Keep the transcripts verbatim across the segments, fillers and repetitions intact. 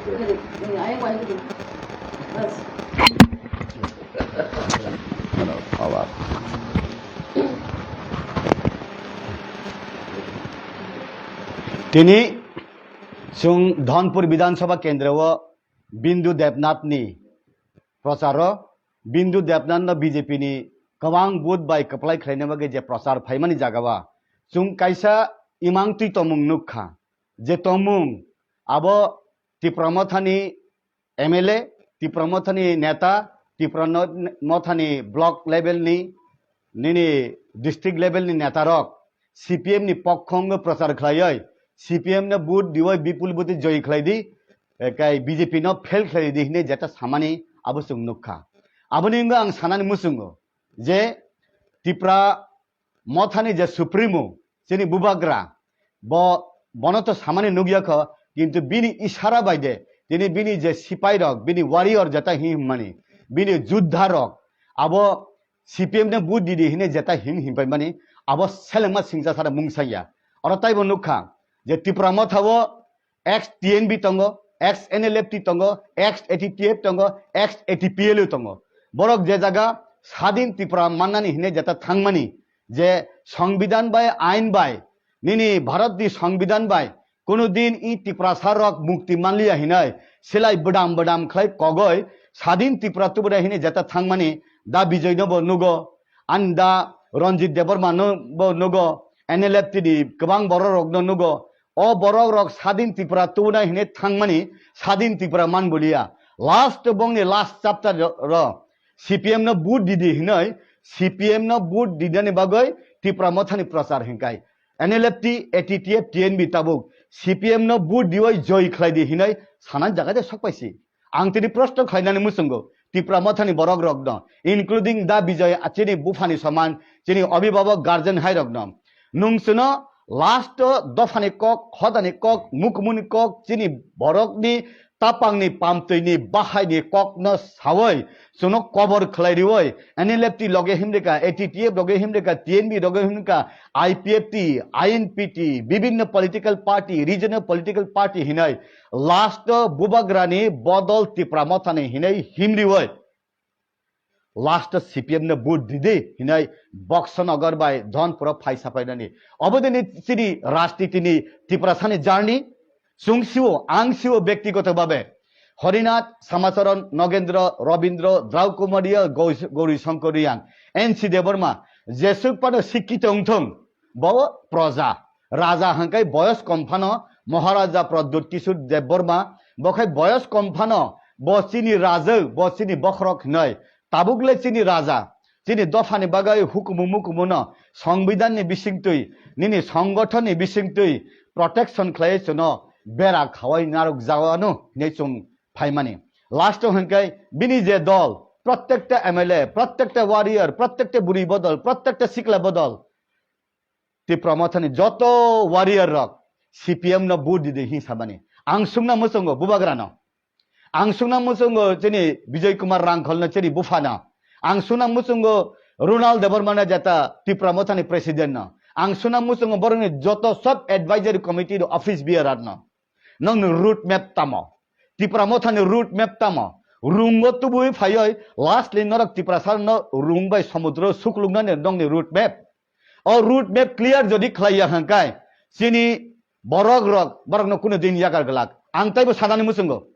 Tini chwng Dhonpur Bidhan Sabha kendro o Bindu Debnath ni procharo, Bindu Debnath no B J P ni kwbang booth bai kwplai khlaina bagwi je prochar phaimani jaga o chwng kaisa imang twi tongmung nukha, je tongmung abo Tipra Mothani M L A, Tipra Mothani neta, Tipra no-, Mothani block level ni, nini district level ni neta rok C P M ni pokhongo prochar khlaioi, C P M no vote dioi bipul vote joy khlai di, eh, kai B J P no fail khlai di hinwi jeta samani abo chwng nukha. Aboni wngwi ang sanani muchungo je Tipra Mothani je Supremo, chini bubagra, bo, bono to samani nukya kho, kintu bini isara bai de, tini bini je sipai rok, bini warrior jeta him himmani, bini juddha rok, abo C P M no vote didi hine jeta him himpaimani, abo selengma singsa sara mungsaya. Oro taibo nukha je Tipra Motha o ex T N B tongo, ex N L F T tongo, ex A T T F tongo, ex A T P L U tongo. Borok je jaga sadin Tipra mannani hine jeta thangmani, je Songbidan bai, ain bai, nini Bharat ni Songbidan bai, kono din i Tiprasa rok mukti manliya hinai, silai bwdam bwdam khlai kogoi, sadin Tipra tubuna hine jeta thangmani, da Bijoy no bo nugo, ani da Ranjit Debbarma no bo nugo, N L F T ni kwbang borok rok no nugo, o borok rok sadin Tipra tubuna hine thangmani, sadin Tipra man buliya. Last bongni last chapter ro, ro, C P M no vote didi hinoi, C P M no vote didani bagoi Tipra Mothani prochar hinkai. N L F T, A T T F, T N B tabuk C P M no vote dioi joy khlai di hinoi sanan jaga de sokpaisi. Ang tini proshno khlainani muchungo Tipra Mothani borok rok no, including da Bijoy, chini buphani soman, chini abhibhabok guardian hai rok no. Nung chwngno last o dophani kok, hodani kok, mukmuni kok, chini borokni tapangni pamtwini bahaini kokno sawi, chwngno kobor khlai riwi, N L F T loge himrika, A T T F loge himrika, T N B loge himrika, I P F T, I N P T, bibinno political party, regional political party hinai, last o bubagrani bodol Tipra Mothani hinai himriwi. Last o C P M no vote didi hinai Boxanagar bai Dhonpuro phai sapainani. Obodini chini rajnitini Tiprasani journey, chwng sio, ang sio bektigoto babe. Horinath, Samacharan, Nogendra, Robindra, Draukumaria, Gau-, Gauri Shankar Reang, N C Debbarma, jesuk pano sikkito wngthong, bo proja. Raja hwnkhe boyos kom phano Maharaja Pradyut Kishore Debbarma, bo khai boyos kom phano bo chini rajak, bo chini bokhorok hinoi. Tabuk le chini raja, chini dophani bagwi hukumu mukumu no, Songbidan ni bisingtwi, nini Songgothon ni bisingtwi protection khlai chwngno bera khawai narwk jagano hinwi chwng phaimani. Last o hwnkhe bini je dol, prottekta M L A, prottekta warrior, prottekta buri bodol, prottekta sikla bodol, Tipra Mothani joto warrior rok C P M no vote didi hin samani. Ang sungna muchungo bubagrano. Ang sungna muchungo chini Bijoy Kumar Rangkholno chini buphano. Ang sungna muchungo Ronald Debbarmano jeta Tipra Mothani president no. Ang sungna muchungo borokni joto sub advisory committee ni office bearer no. Nokni road map tamo? Tipra Mothani road map tamo? Rungo tubui phaioi lastly norok Tiprasa no rung bai somudro sukluknani nokni road map. O road map clear jodi khlaiya hwnkhe chini borok rok, borokno kunu din yakar glak. Ang taibo sanani muchungo.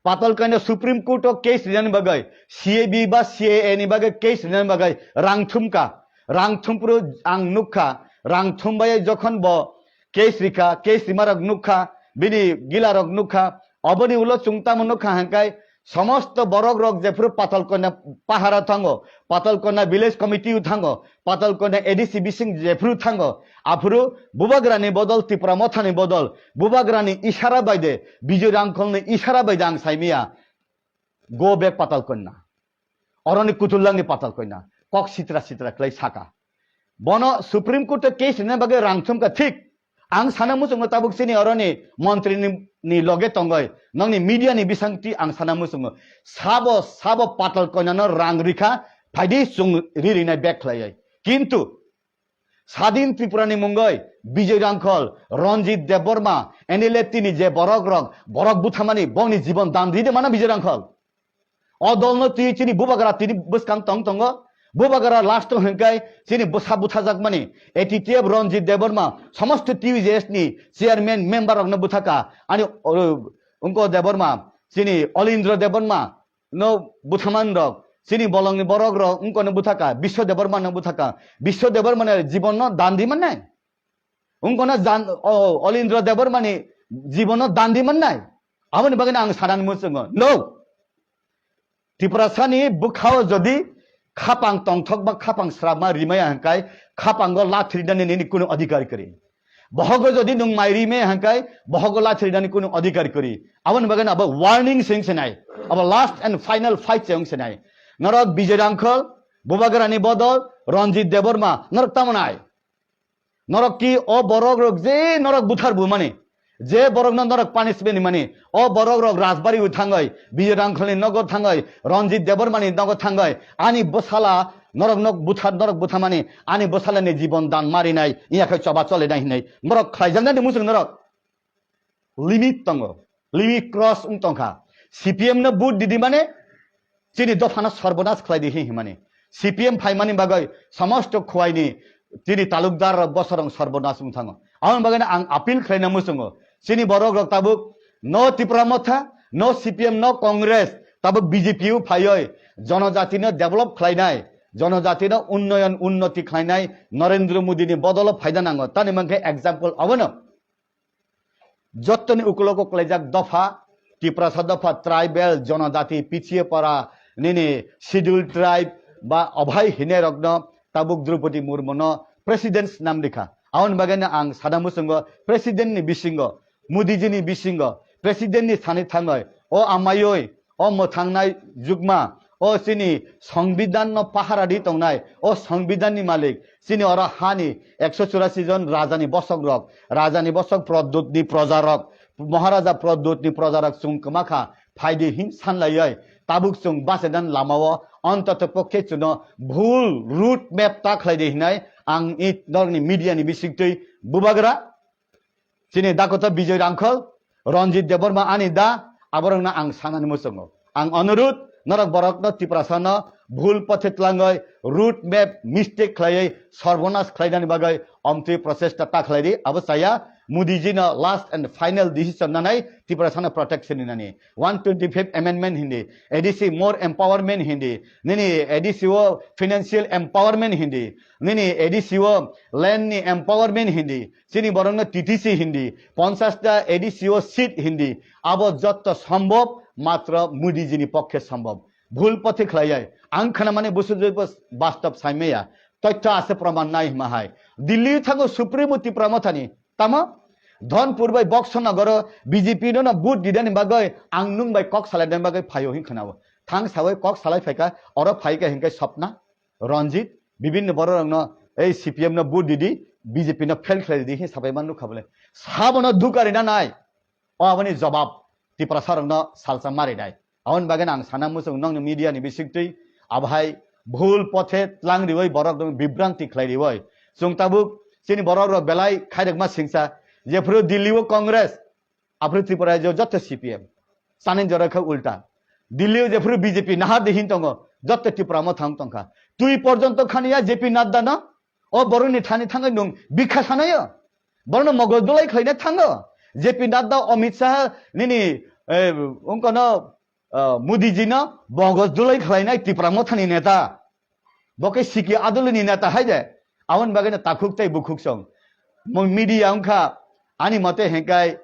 Patalkanya Supreme Court o case rinani bagwi, C A B ba C A A ni bagwi case rinani bagwi rang thumkha. Rang thumpro ang nukha, rang thumbai jokhon bo case rikha, case rimarok nukha, bini gilarok nukha, oboni ulo chwng tamo nukha hwnkhe, somosto borok rok jephuru Patalkanya pahara thango, Patalkanya village committee o thango, Patalkanya A D C bising jephuru thango, aphuru bubagrani bodol, Tipra Mothani bodol, bubagrani isara bai de, Bijoy Rangkholni isara bai de ang saimaya, go back Patalkanya. Oroni kutullangni Patalkanya. Kok sitra sitra khlai saka. Bono Supreme Court o case rina bagwi rang thumkha thik. Ang sana muchungo tabuk chini oroni montri ni, ni loge tongoi. Nokni media ni bisingtwi ang sana muchungo. Sabo, sabo Patalkanya no rang rikha, phaidi chwng ri rinai bag khlaioi. Kintu Sadin Tripura ni mungoi Bijoy Rangkhol, Ranjit Debbarma, N L F T ni je borok rok, borok buthamani bongni jibon dan ride mana Bijoy Rangkhol. O dol no twi chini bubagra tini bwskang tong tongo. Bubagra last o hwnkai chini bwsa buthajakmani A T T F Ranjit Debbarma, somosto T U J S ni chairman member rok no buthaka. Ani, o, ungko Debbarma, chini Olindra Debbarma, no buthaman rok, chini bolongni borok rok wngkano buthaka, Biswa Debbarma no buthaka. Biswa Debbarma ni jibon no dan di mannai. Wngkano jan, o, Olindra Debbarma ni jibon no dan di mannai. Aboni bagwi ang sanani muchungo. No. Tiprasani bwkhao jodi khapang tongthok ba khapang srapma rimaya hwnkai khapango lathri nani nini kunu adhikar kwrwi. Bohogo jodi nwng mai ri me hangkai, bohogo lathri nani kunu adhikar kwrwi. Aboni bagwi abo warning se wngse nai. Abo last and final fight se wngse nai. Norok Bijoy Rangkhol, Bubagrani bodol, Ranjit Debbarma, norok tamo nai. Norok ki o borok rok je norok buthar bu mani. Je borokno norok punishment mani, o borok rok Rajbari o thangoi, Bijoy Rangkholni nogo thangoi, Ranjit Debbarmani nogo thangoi, ani bwsala norok nok buthar, norok buthamani, ani bwsalani jibon dan marinai, iya khe choba cholenai hinwi borok khlaijaknani muchung norok limit tongo, limit cross wng tongkha. C P M no vote didi mane chini dophano sorbonas khlai di hi himani. C P M phaimani bagwi somosto khuaini chini talukdar rok bosorong sorbonas wng thango. Aboni bagwi ang appeal khlaina muchungo. Chini borok rok tabuk no Tipra Motha, no C P M, no Congress, tabuk B J P o phaioi jonojatino develop khlainai, jonojatino unnoyon unnoti khlainai Narendra Modi ni bodolo phaida nango. Tani mankhe example abono. Jottoni ukulogo kwlaijak dopha, Tiprasa dopha, tribal, jonojati, pichiye para, nini schedule tribe ba obai hine rokno tabuk Draupadi Murmuno president nam rikha. Aboni bagwi no ang sana muchungo president ni bisingo, Modi ji ni bisingo, president ni sani thangoi, o amayoi, o mwthangnai jukma, o chini Songbidan no pahara di tongnai, o Songbidan ni malik, chini oro hani ekso churasi jon raja ni bosok rok, raja ni bosok Pradyut ni proja rok, Maharaja Pradyut ni proja rok chwng kwma kha, phai di hin sanlaioi, tabuk chwng bachadan lama o ontoto pokhe chuno bhul route map ta khlai di hinai ang i norok ni media ni bisingtwi bubagra. Chini dakoto Bijoy Rangkhol, Ranjit Debbarma ani da, aborokno ang sanani muchungo. Ang onurut, norok borokno Tiprasano bhul pothe tlangoi, route map mistake khlaiwi sorbonas khlainani bagwi omtwi prochesta ta khlai di, abo chaya Modi ji no last and final decision nanai Tiprasano protection ni nani. One twenty-fifth amendment hindi, A D C more empowerment hindi, nini A D C o financial empowerment hindi, nini A D C o land ni empowerment hindi, chini borokno T T C hindi, ponchash ta A D C o seat hindi, abo jotto sombhob matro Modi ji ni pokkhe sombhob. Bhul pothe khlaiyai. Ang khana mane busu joi bas-, bastop saimaya. Toitho ase proman nai hima hai. Delhi thango Supremo Tipra Mothani. Tamo? Dhonpur bai Boxo Nagoro B J P no na vote didani bagoi ang nung bai kok salai dan bagoi phaio hin khanao. Thang sawai kok salai phaika, oro phaika hinkai Sopna, Ranjit, bibinno bororokno ei C P M no vote didi, B J P no fail khlai didi hin sabai man nukha bole. Sabono dukarina nai. O aboni jobab Tiprasa rokno salsa mari nai. Aboni bagwi ang sana muchung nokni media ni bisingtwi abohai bhul pothe tlang riwi borok rok bibranti khlai riwi. Chwng tabuk chini borok rok belai khairokma singsa jephru Delhi o Congress, aphru Tripura o jotto C P M. Sani jora kha ulta. Delhi o jephru B J P nahar de hin tongo, jotto Tipra Motha wng tongkha. Twi porjonto khaniya J P Nadda no, o borokni thani thangwi nung bikha sanayo. Borokno mogol dulai khlaina thango. J P Nadda, Amit Shah, nini, eh, wngkano, eh, Modi ji no mogol dulai khlainai Tipra Mothani neta. Bo khe Siki Adolini neta hai de. Aboni bagwi no takhuk tei bukhuk song. Mo media wngkha, ani mote hengkai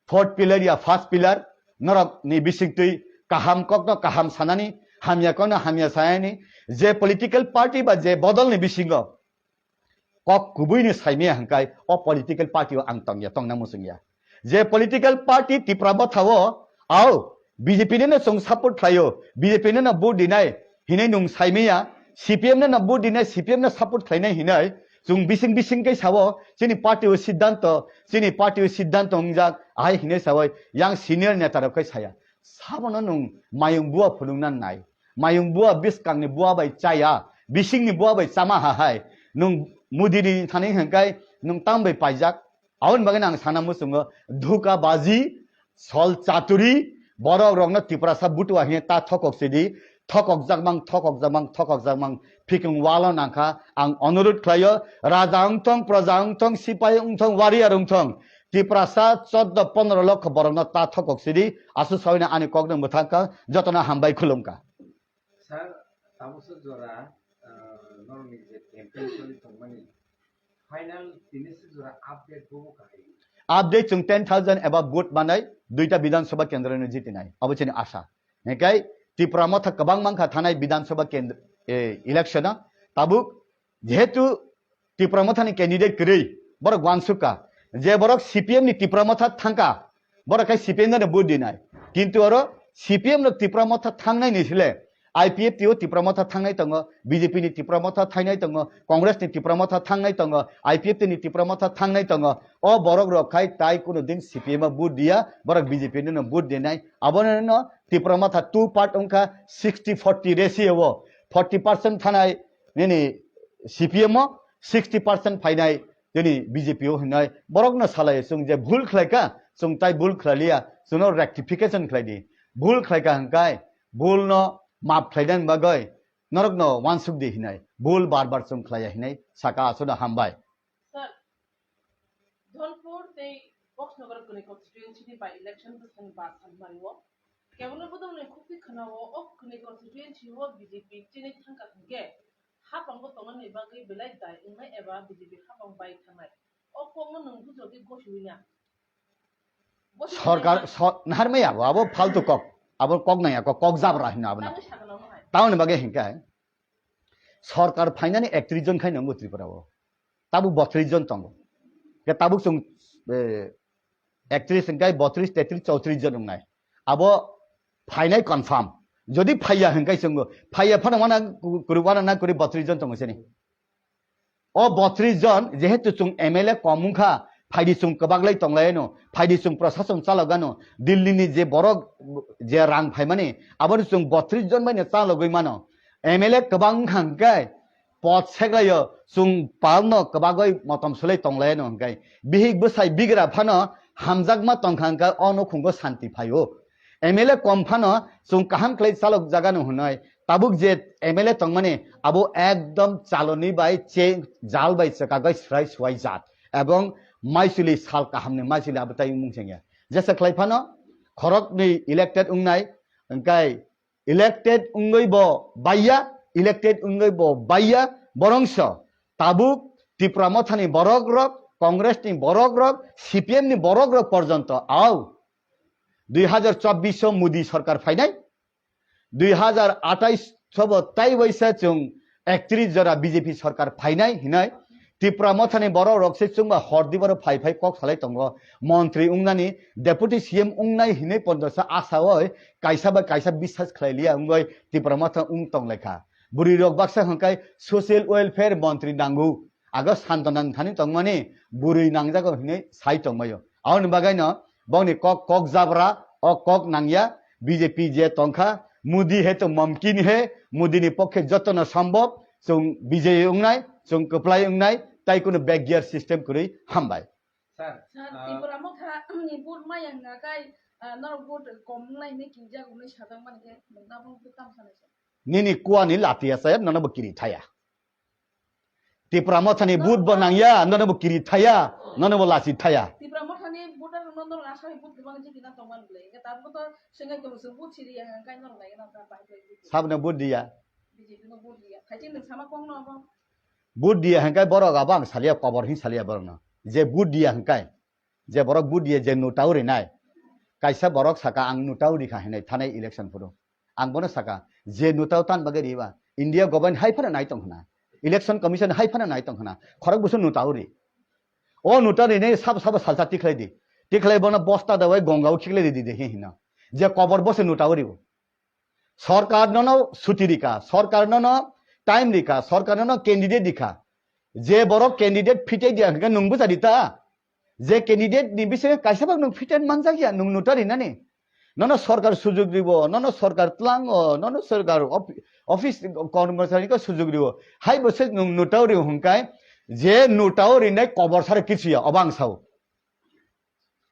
fourth pillar ya first pillar, norok ni bisingtwi kaham kokno kaham sanani, hamya kokno hamya sanani, je political party ba je bodolni bisingo kok kubuini saimaya hwnkhe o political party o ang tongya, tongna muchungya. Je political party Tipra Motha o, au, B J P no chwng support khlaio, B J P no vote dinai hinwi nwng saimaya, C P M no vote dinai, C P M no support khlainai hinwi chwng bising bising khe sao, chini party o siddhanto, chini party o siddhanto wngjak, ahai hinwi sao, yang senior neta rok khe saya. Sabono nwng mayung bua phunukna nai. Mayung bua bwskangni bua bai chaya, bisingni bua bai chama ha hai. Nwng Modi ni thani hwnkai nwng tam bai paijak. Aboni bagwi ang sana muchungo dhuka baji, sol chaturi, borok rokno Tiprasa butua hine ta thokok sidi, thokok jakmang, thokok jakmang, thokok jakmang, phikung walo nangkha. Ang onurut khlaio, raja wngthong, praja wngthong, sipai wngthong, warrior wngthong, Tiprasa choddo pondro lokho borokno ta thokok sidi, asu sawina ani kokno mwthangkha, jotono hambai khulumkha. Sir, tabuksa jora, ah, norokni je campaign choli tongmani, final tini se jora update bobo kahai. Update chwng ten thousand eba vote manai, duita Bidhan Sabha kendro no jitinai. Abo chini asa. Hinkhe Tipra Motha kwbang mankha thanai Bidhan Sabha kendro, eh, election o. Tabuk jehetu Tipra Mothani candidate kwrwi, borok uansukha je borok C P M ni Tipra Motha thangkha, borok khai C P M no vote dinai. Kintu oro C P M no Tipra Motha thangnai ni sile, I P F T o Tipra Motha thangnai tongo, B J P ni Tipra Motha thangnai tongo, Congress ni Tipra Motha thangnai tongo, I P F T ni Tipra Motha thangnai tongo. O borok rok khai tai kuno din C P M o vote diya, borok B J P no vote dinai. Abono no Tipra Motha two part wngkha, sixty forty ratio o, forty percent thanai nini C P M o, sixty percent phainai tini B J P o hinai borokno salai, chwng je bhul khlaikha, chwng tai bhul khlailiya, chwngno rectification khlaidi. Bhul khlaikha hwnkai bhulno map khlainani bagwi norokno uansuk di hinai, bhul bar bar chwng khlaiya hinai saka, asono hambai. Sir, Dholpur tei Boxnagar kwnwi constituency ni by election bwsani ba sanmari o. Kebono bodolni khukti khwnao o kwnwi constituency o B J P chini thangkha hwnkhe, hapang bo tongnani bagwi belai dai wngnai eba B J P hapang bai thangnai. O kokno nwng bujogwi gosiwi na? Gosiwi Sorkar, na? Sor-, naharmaya abo, abo faltu kok. Abo kok nangya kok, kok jabra hino abo na. Tamo sakno hai. Tamoni bagwi hinkhe sorkar phainani ektrish jon khai nangbo Tripura o. Tabuk botris jon tongo. Ke tabuk chwng, eh, ektrish hwnkhe botris, tetris, chowtrish jon wngnai. Abo phainai confirm. Jodi phaiya hwnkhe chwngbo, phaiya phano wana ku-, kuri wana na kuri botris jon tongo sini. O botris jon, jehetu chwng M L A kom wngkha, phaidi chwng kwbaklai tonglaino, phaidi chwng prashason chalogano, Delhi ni je borok je rang phaimani, abono chwng botris jon baino chalogwi mano. M L A kwbang wngkha hwnkhe, pot seklaio, chwng palno kwbagwi motom swlai tonglaino hwnkhe, bihik bwsai bigra phano hamjakma tongkha hwnkhe o nukhungo santi phaio. M L A kom phano chwng kaham khlai chalok jagano hwnwi, tabuk je M L A tongmani abo ekdom chaloni bai che jal bai chwkagwi swrai swai jat, ebong maisuli sal kahamni maisuli abo tai wngmung chengya. Jesa khlai phano khoroknwi elected wngnai, hwnkhe elected wngwi bo baiya, elected wngwi bo baiya, borongso tabuk Tipra Mothani borok rok, Congress ni borok rok, C P M ni borok rok porjonto au dui hajar chobbish o Modi sorkar phainai, dui hajar atais sobo tai waisa chwng ektrish jora B J P sorkar phainai hinai Tipra Mothani borok rok se chwngba hor dibaro phai phai kok salai tongo. Montri wngnani, Deputy C M wngnai hinwi pondrosa asa oi kaisa bai kaisa biswas khlai liya wngwi Tipra Motha wng tong laikha. Bwrwi rok baksa hwnkhai social welfare montri nango. Ago Santona thani tongmani bwrwi nangjago hinwi sai tongmaio. Aboni bagaino bongni kok, kok jabra, o kok nangya, B J P je tongkha, Modi he to mumkin he, Modi ni pokhe jotono sambhob, chwng bijoyi wngnai, chwng kwplai wngnai, tai kunu backyard system kwrwi hambai. Sir, Sir, ah, Tipra Motha ni vote maya hwnga kai, ah, norok vote kom wngnai hinwi kinjak wngnai sajak mani khe, nwng nabo tam sanai sir. Nini kuani lati asayat nono bo kiri thaya. Tipra Mothani vote bo nangya, nono bo kiri thaya, nono bo lasi thaya. Tipra Mothani voter no norok asai vote kwbang jigina tongmani bwle. Hingke tabuk to sengai tong song vote siri ya, hingke norok nai na ta bai bai vote. Sabno vote diya. B J P no vote diya. Khaiti nwng sama kong no abo. Vote diya hingke borok abo ang saliya, kobor hin saliya borok no. Je vote diya hingke. Je borok vote diya, je notao rinai. Kaisa borok saka ang notao rikha hinai thanai election phuru. Ang bono saka, je notao tan bagwi riba, India government hai phano nai tong khna, Election Commission hai phano nai tong khna, khorok busu notao ri. O notao rinai sabo sabo salsa tikhlai di. Tikhlai bono bosta dawai gongao khiklai di de he hino. Je kobor bo se notao rio. Sorkar nono suti rikha, sorkar nono time rikha, sorkar nono candidate rikha. Je borok candidate phitai dia hingke nwng bwsa di ta? Je candidate ni bisingo kaisa bak nwng phitai manjak ya, nwng notao rinani? Nono sorkar sujug ribo, nono sorkar tlango, nono sorkar op-, office kormochari ko sujug ribo. Hai bo se nwng notao ri hwnkai, je notao rinai kobor sar kichu ya, obo ang sao.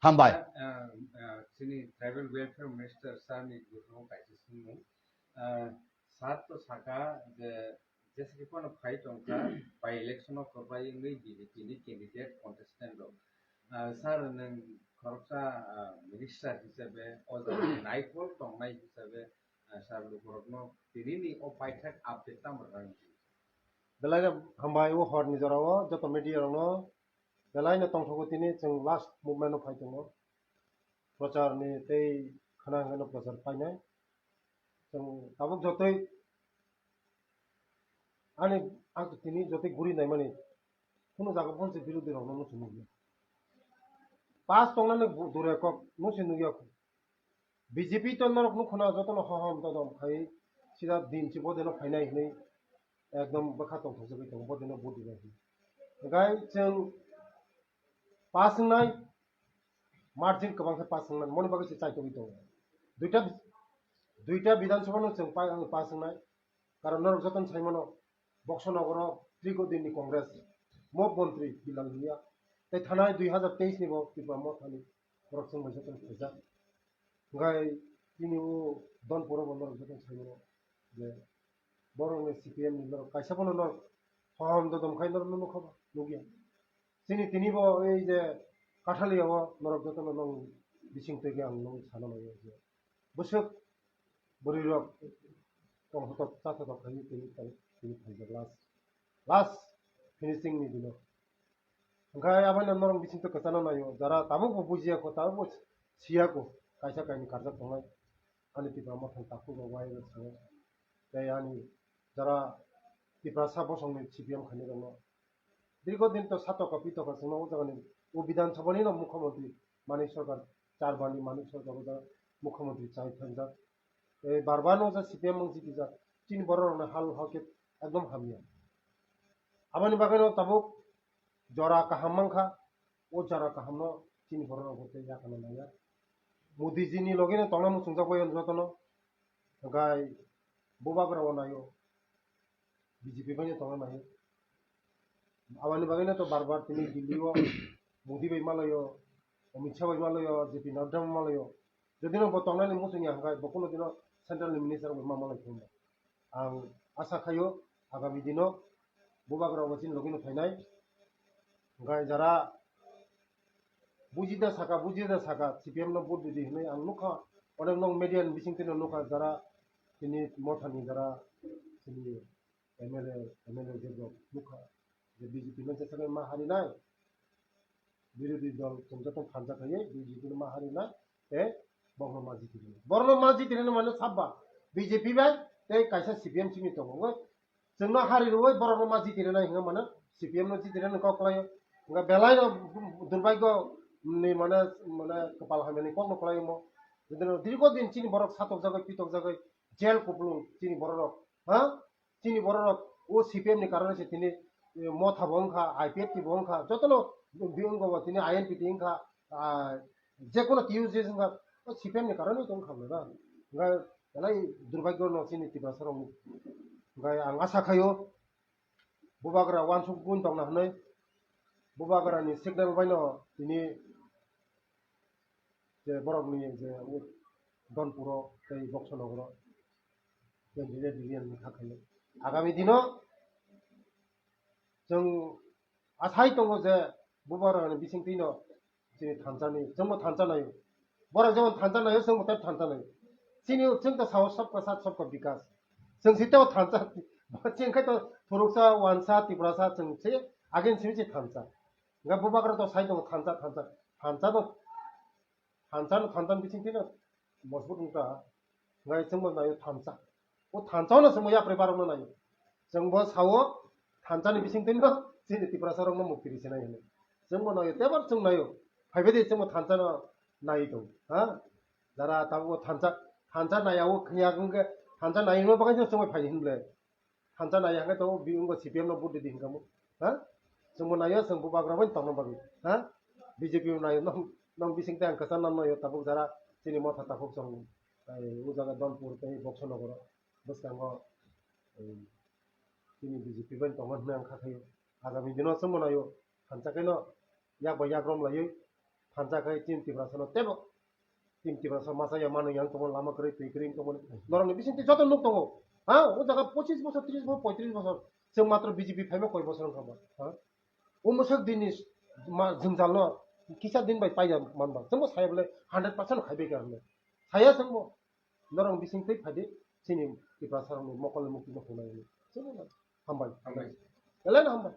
Hambai. Ah, ah, chini Tribal Welfare Minister sir ni bwskango kaisa swngmung. Ah, sir to saka je, jesa khe phano phai tongkha, by election o kwbai wngwi B J P ni candidate contestant rok. Ah, sir, nwng khoroksa, ah, minister hisabe o jaga naikol tongnai hisabe, ah, sir, lukurokno tinini o paithak update tamo rwna nangkhe? Belai no hambai o horni jorao joto media rokno. Belai no tongthogo tini chwng last movement o phai tongo. Prochar ni tei khana hwnkheno prochar painai. Chwng tabuk jotoi ani ang tini jotoi guri naimani kunu jaga phone se birodhi rokno nusi nukya. Pass tongnani bu-, dure kok nusi nukya. B J P to norok nukho na jotono hohom todom khai sida din si bodino phainai hinui ekdom bwkha tongthokjagwi tongo bodino vote rwbai hinui. Hwnkhe chwng pass wngnai, margin kwbang khe pass wngnai, moni bagwi se chaitogwi tongo. Duita, duita Bidhan Sabha no chwng pa-, pass wngnai, karon norok jotono saimano Boksonogoro Triko Din ni Congress, Mop Montri Bilal Bhaiya, tei thanai dui hazar teis ni bo Tipra Mothani borok chwng bai jotono khaijak. Hwnkhe tini o Donpuro bo norok jotono saimano je borokni C P M ni norok kaisa bono norok hohom dodom khai norokno nukha ba, nukya. Chini tini bo ei je Kathaliya o norok jotono nong bising twi ang nong sana nai je bwswk bwrwi rok tongthotok chathotok khai tini, tini phaijak last, last finishing ni dino. Hwnkhe aboni norok bising twi kwchana naio, jara tabuk bo bujiya kho, tabuk bo siya kho, kaisa kainwi karjak tongnai. Ani Tipra Mothani takhuk rok wai rok sango. Tei ani jara Tiprasa bosongni C P M khainai rokno. Dirgo din to satoka pitoka chwngno o jagani o Bidhan Sabha ni no Mukhyamantri Manik Sarkar, char bani Manik Sarkar o jaga Mukhyamantri chai thangjak. Tei bar bar no ja C P M mang jiti jak. Chini borok rokno hal hakhe ekdom hamya. Aboni bagwi no tabuk jora kaham mankha, o jora kaham no chini borok rok bo tei yakana naiya. Modi ji ni loge no tongna muchungjak bai jotono. Hwnkhe bubagra o naio. B J P bai no tongna naio. Aboni bagwi no to bar bar tini Delhi o Modi bai malaio, Amit Shah bai malaio, J P Nadda bai malaio. Jodi no bo tongnani muchungya hwnkhe bo kuno dino central ni minister bai ma malai thung. Ang asa khaio agami dino bubagra bo chini logi no phainai. Hwnkhe jara bujida saka, bujida saka, C P M no vote ridi hinui ang nukha, onek nok media ni bising twi no nukha, jara tini Mothani jara chini M L A, M L A je rok nukha, je B J P no jesa ma harinai, birodhi dol chwng joto thansa khaiwi B J P no ma harinai, tei borokno ma jiti rwnai. Borokno ma jiti rwna mane sabba B J P bai tei kaisa C P M simi tongo. Chwngno hari rwui borokno ma jiti rwnai hwnwi mano, C P M no jiti rwnai kok kwlaio. Hwnba belai no durbaigyo ni mane, mane kwpal hamya ni kok no kwlaio mo. Jodi no dirgo din chini borok satokjagwi, pitokjagwi, jail kupulung chini borok rok, ha? Chini borok rok o C P M ni karone se tini, eh, Motha bo wngkha, I P F T bo wngkha, jotono bi wngkha bo tini I N P T wngkha, ah, jekono T U J wngkha, o C P M ni karone tongkha bwle ba. Hwnba belai durbaigyo no chini Tiprasa rok ni. Hwnba ang asa khaio, bubagra wansuk bun tongna hwnwi, bubagra ni signal bai no tini je borok ni je Donpuro tei Boksonogoro candidate release ni kha khaio. Agami dino chwng asai tongo je bubagra ni bising twi no chini thansa ni, chwngbo thansa naio. Borok jemon thansa naio, chwngbo tei thansa naio. Chini, chwng to sao sabka sath sabka bikas. Chwng si tei thansa, chwng khai to thuruksa, wansa, Tiprasa, chwng se, again simi se thansa. Hwnba bubagra to sai tongo thansa, thansa, thansa no, thansa no, thansa ni bising twi no mojbut wngkha. Hwnba chwngbo naio thansa. O thansa no chwngbo yapri barokno naio. Chwngbo sao thansa ni bising twi no chini Tiprasa rokno mukti risi nai hwnwi. Chwngbo naio, tebar chwng naio. Phaibai di chwngbo thansa no nai tong, ha? Jara tabuk o thansa, thansa nai o khnya wngkhe, thansa nai wngma bagwi chwng phai hinble. Thansa nai hangkhe to bi wngkha C P M no vote di hingkha mo, ha? Chwngbo naio, chwng bubagra bai tongna bagwi, ha? B J P naio, nong, nong bising tei ang kwchang nang naio tabuk jara chini motha takhuk chwng, eh, o jaga Dhanpur tei Boksonogoro bwskango, eh, chini B J P bai tongo hwnwi ang kha khaio. Agami dino chwngbo naio, thansa khe no yak bai yak rom laiwi thansa khai chini Tiprasano teibo chini Tiprasa masa ya mano yang tongmo, lama kwrwi twi kwrwi tongmo, norokni bisingtwi joto nuk tongo. Ha, o jaga pochis bosor, tris bosor, poitris bosor, chwng matro B J P phaima koi bosor wngkha ba, ha? O mwsak dinni ma jwngjal no kisa din bai paida manba. Chwngbo saya bole hundred percent khai bai kha hwnwi. Saya chwngbo norok bising twi phadi chini Tiprasa rokni mokol ni mukti no hwnwi. Chwngbo hambai. Hambai. Belai no hambai.